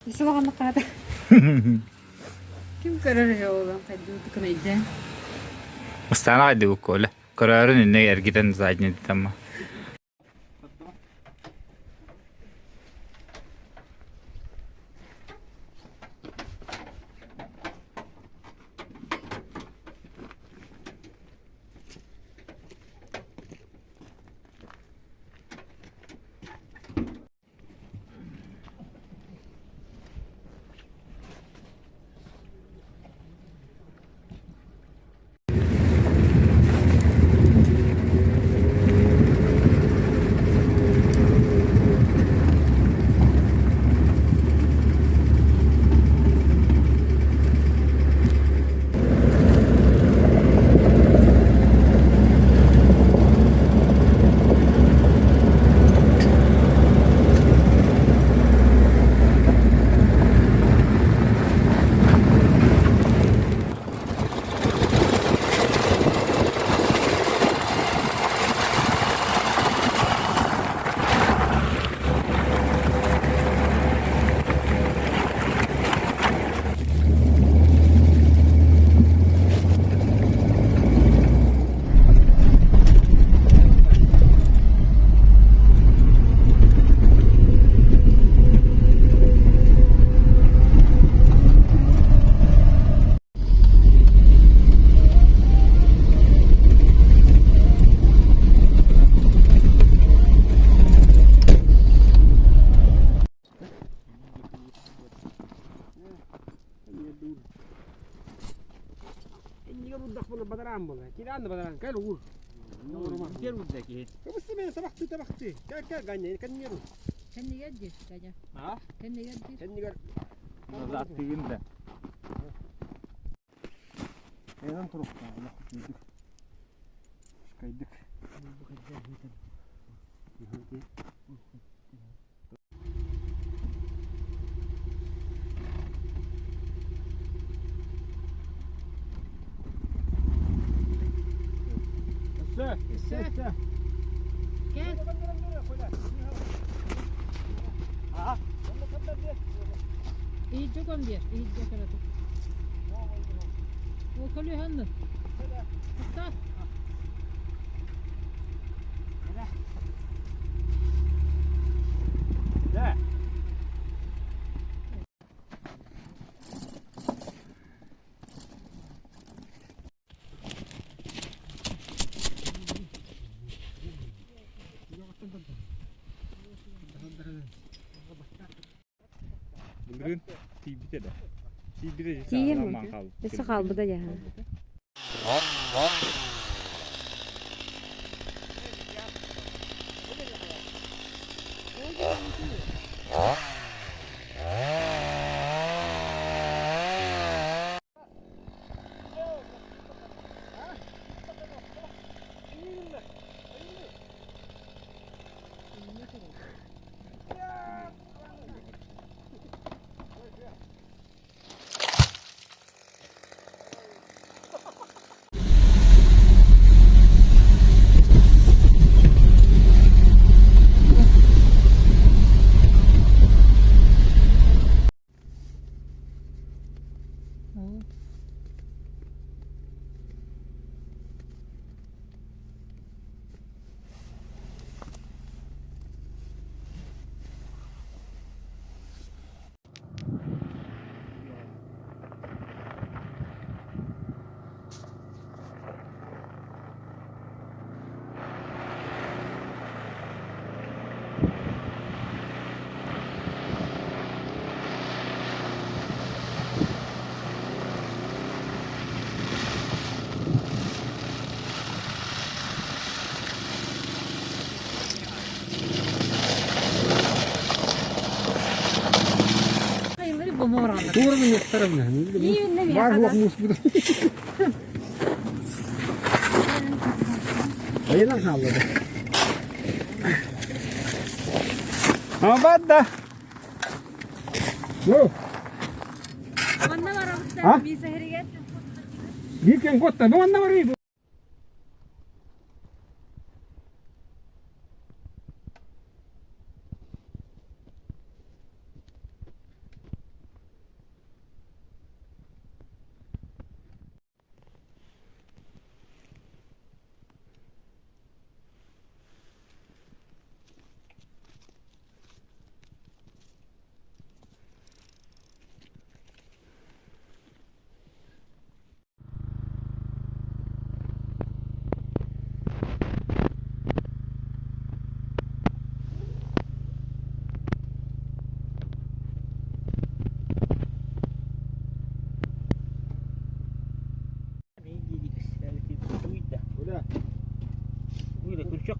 Сылаҕаннык хаата. Ким көрөр үһү оҕолон хайдыбытыкын өйдөөн. Ыстаана хайдыбыт Коля. Көрөөрүн иннэ эргитэн задний тамма. Иннигэ бурдахпына бадараан буолар. Кираан да бадараан кэл уур. Киэр урда киһи. Кыбысты мен табахты табахты. Кэл кэл Ганя кэннигэр ур. Кэннигэр дии, Ганя. А? Кэннигэр дии. Кэннигэр. Назад да. Эйнен турукта. Күйдүк. Кайдык. Өссө, Кэл. Иһирдьэ ком диэр, иһирдьэ кыратык. Ол көлүөһөннү. Тохтоо. Былырыын тиийбитэ да. Тиийбитэ Тиийэн саҕалаан хаалбыт. Өссө хаалбыта дьаһа. Бар хуох муспут. Айынан хааллады. Абадда. Ну, Манна барабыт А? да биисэһэригэр. биир кэм куотта, бу манна барыы.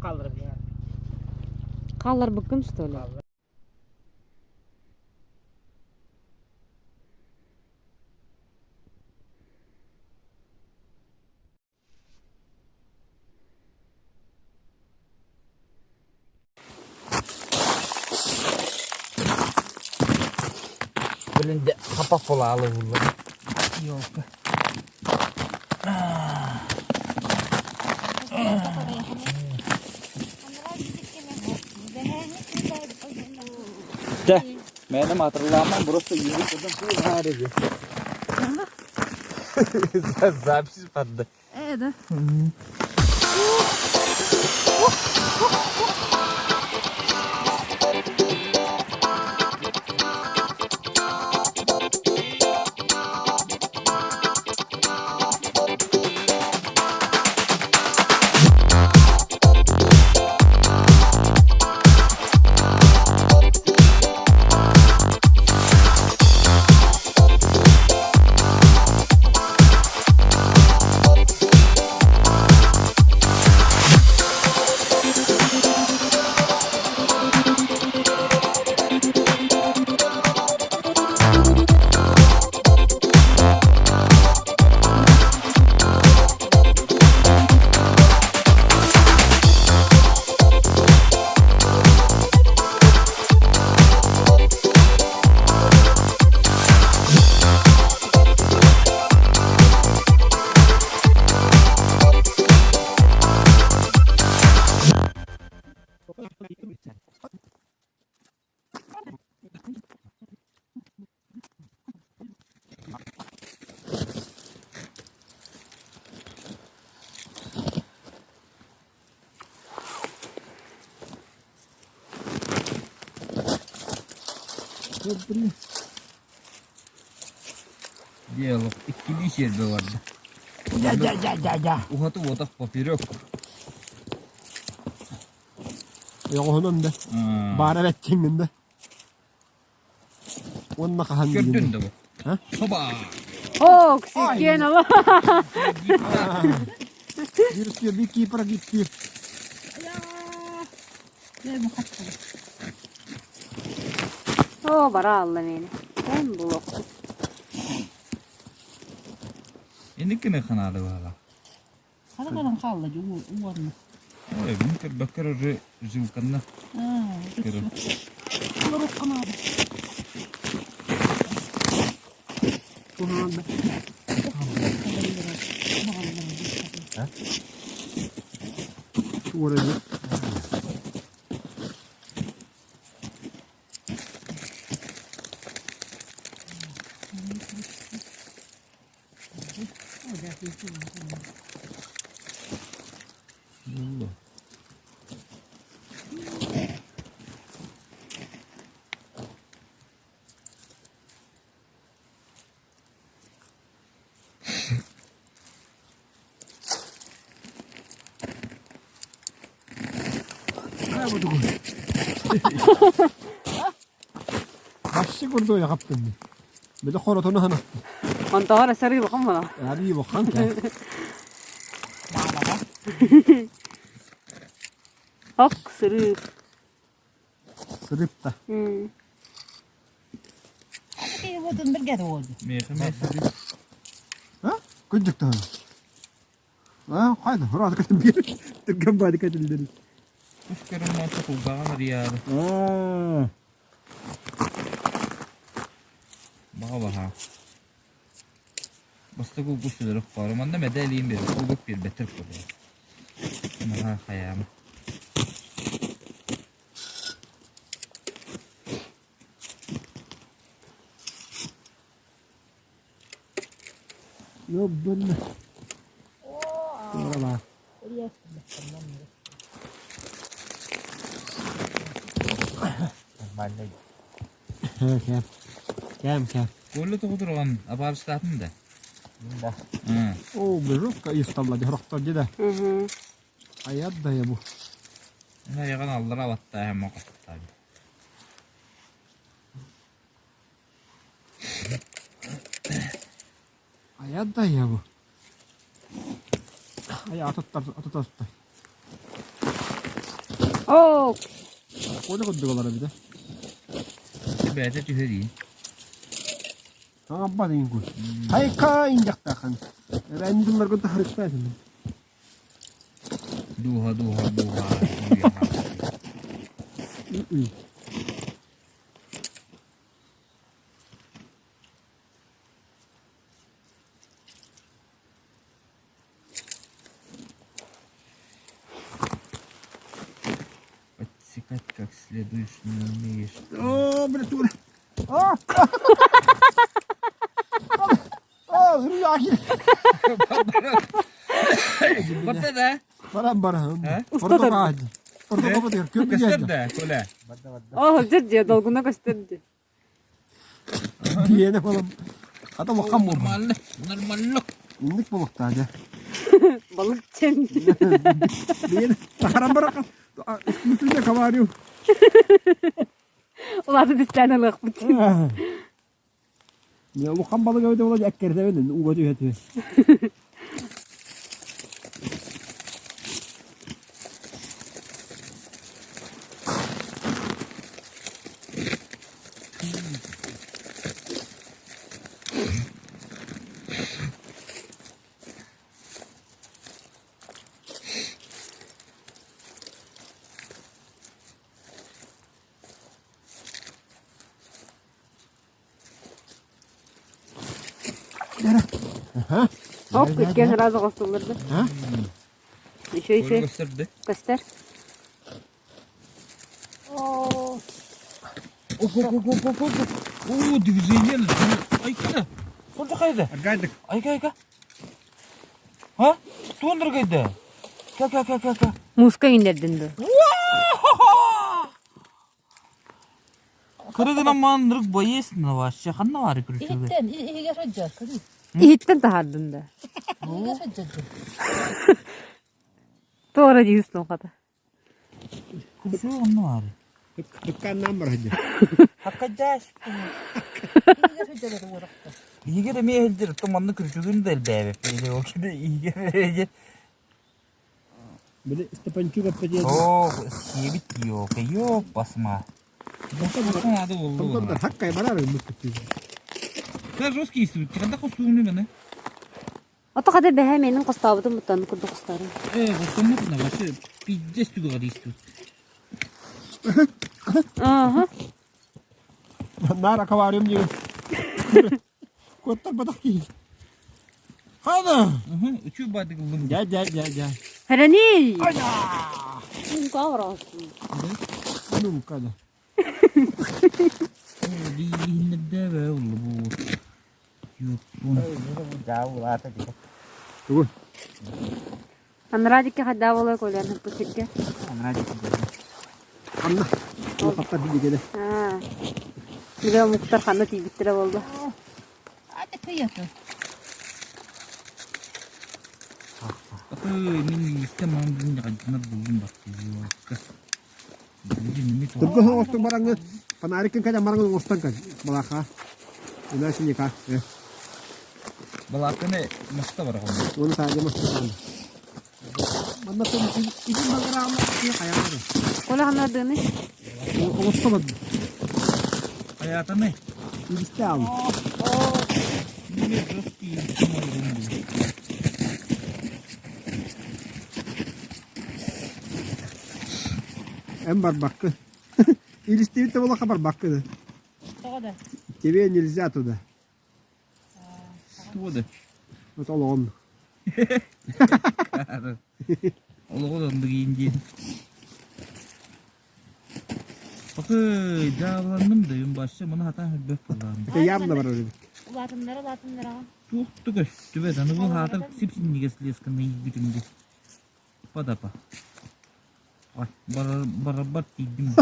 Хаалларбыт. Хаалларбыккын что ли? Блин, хапа полалы булла. Ёлка. Де, мене матрламам просто yüzük kodum bu harici. Запись падды. Ээ да. Диалог иккилии сиэрбэ барда. Да-да-да-да-да. Уһаты уотах поперек. Оҕоһунан да. Баара бэттиҥмин да. Уонна хаһан Көрдүн да бу. А? Хоба! О, ксикенова. Биир биир кипра гипти. О, бара алла мени. Эн булок. Инникини ханаады баала. Хараҕынан хаалла дьэ уорна. Ой, мин көрбөккөр уже жилканна көрөр. Олоруохха наада. Туһаан да. Уораны. Вообще курдук яҕаптын. Били хоротуну хана. Онтоҕор сарыы бахан Ари бахан ка. Ок, сырыы. Сырыпта. Миэхэ миэхэ А? Күндүк А, хайда, хора кэтим бир. Түргэн баады кэтилдери. Үс көрүҥнээх кулгааҕын арыйаары. Аа. Баҕа баһаа. Бастакы угус сүлэрэх хоору. Манна мэдээлиин биэрбит, кулгук биэрбэттэр курдук. Наһаа хайаама. Ёббын. Туора баар. Нормально. Кэм. Кэм, кэм. Куолу тоҕу абаарыстаатын да. Да. М. О, бежовка исталла дихрохтор деді. Аят да я бу. Айаҕын аллара баттаа һэмэ хаттаабыт. Аят да я бу. Ай ататтар ататар. Оо, Коля курдук эбитэ. Бэйэтэ түһэрии. Аҥабба деген куй. Хайка индяхтахан. Эбээн дылларгын тахарыктаатын. Дууһа, дууһа, дууһа. Подсекать как следует не умеешь. О, бля, тура. А! А, зря. Барда да? Баран баран. А? Орто каадь. Орто копотер. Көп Көстөр да, Коля. Оо, дьэ дьэ, долгуна көстөр дии. Диэне болом. Хата улахан буолбут. Нормально, нормально. Инник буолуохтаа дьэ. Балык чэн. Диэн тахаран барахан. Искусственный аквариум. Улааты түстээн ылыахпыт. Не улахан балык эбитэ буолан эккирдэбин ууга түһэ түһэ. Оп, иккиэн сразу хостуллар да. Еще еще Көстөр көстөр. Оп, оп, оп, оп, оп, оп. О, движение. Айка. Сонша қайда? Аргайдык. Айка, айка. А? Туындыр қайда? Ка, ка, ка, ка, ка. Муска индердин ду. Кырыгынан маанырык боесна вообще. Ханна бар күрүчүгө. Иһиттэн, иһигэр сылдьар, көрүү. Иһиттэн таһаардын да. Иһигэр сылдьар дьон. Туора диистин хата. Күрүчүгө ханна бар? Дукканнан бар хадьа. Хаккадаш. Иһигэр сылдьар этэ уорахта. Игер эме элдер то манны күрүчүгүн да элбээбеп. Или ол киде игер Били Степанчук эппетиэн. О, сиэбит ёка, ёп басма. Надо болду. Хаккай барар мыкты. Та жесткий истибит. Канда костуумну мене. Ото хата бэһэ менин хостообутум буттан курдук хосторум. Э, костуумну на вообще пиздец түгө истибит. Ага. Нар аквариум диye. Коттар батак ки. Хада. Үчүү бадык лым. Жа жа жа жа. Хэрани. Айда. Каврас. Ну када. Дигиннерде улу бу. Юк, бу. Тугу. Анрадикке хадда болой колян хыппысыкке. Анна. Ол хатта билигеде. Аа. Биле муктар ханна тиибиттэрэ буолла. Ата кыйата. Аты мен исте мамдын жагына булдум бак. Юк. Тургу оңостуң бараңы фонариккин кадя мараңы оңостан кад. Балаха. Уна синика. Балаканы маста бар го. Оны саажы мастан. Манна тон итин багарама хаямары. Коля ханна дыны. Оңосто бад. Аятаны. Илисте ал. Неме жесткий исте Эм бар баккы. Илисте битте бола хабар баккы. Тоҕо да. Тебе нельзя туда. Туоды. Вот олоҕом. Олоҕо дыгин диэн. Бакы жаабыланным да юм башча муну хатан хүрбөк боллаам. Это явно бар бит. Улаатыннара улаатыннара. Туохту көстүбэт, аны бу хаатар сипсиннигэс лесканы ийбитимди. Падапа. Ай, барар барар тиийдим.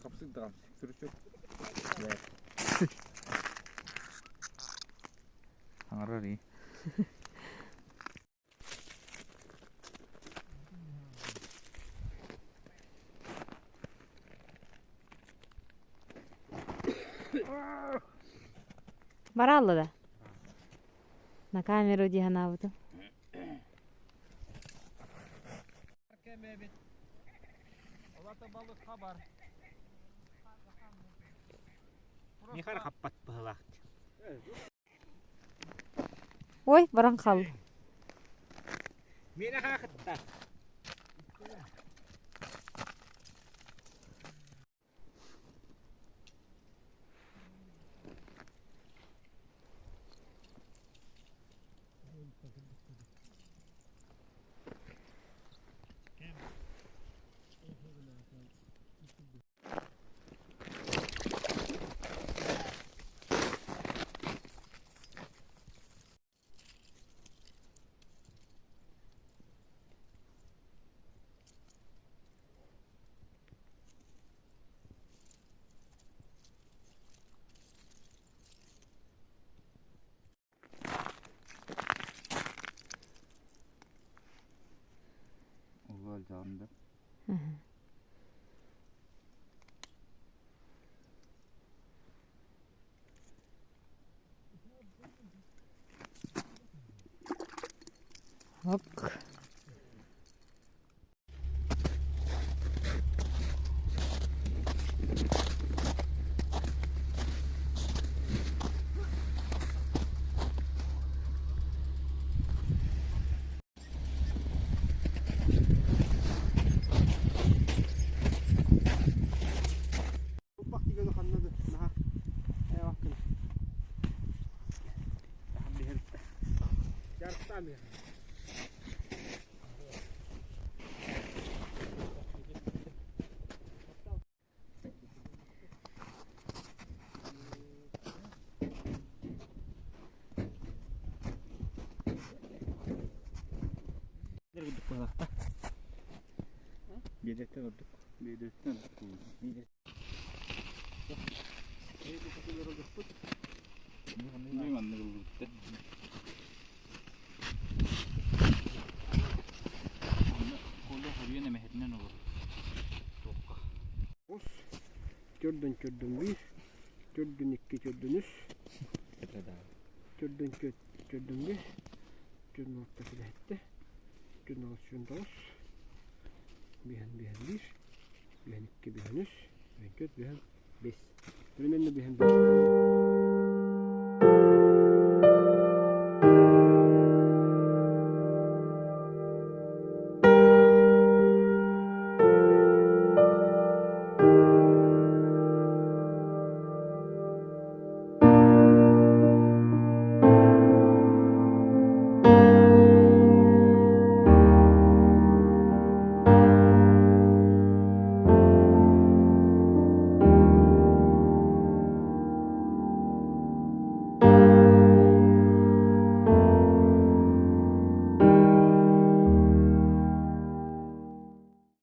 Хапсык даҕаны күрүчүк. Саҥарар ии. Баралла да? На камеру дии санаабытым. Михар хаппат быһылаах. Ой, баран хаалла. Миэнэ хаахытта. Улуу алдьаҕын да. Ок. Уппах тигэн ханна да наһаа айаҕаккын. Дьарыктаам иһэр. Биэдэттэн ордук. Биэдэттэн ордук. Маннык ыллыбыттар. Коля хоруйан эмэһэтинэн олорор. Туохха. Ус, төрдөн төрдөн биир, төрдөн икки, төрдөн үс, төрдөн төрт, төрдөн биэс, төрдөн алта сэттэ, төрдөн аҕыс, төрдөн тоҕус, биэһэн биэһэн биир, биэһэн икки, биэһэн үс, биэһэн төрт, биэһэн бэс. Примерно биэһэн бэс.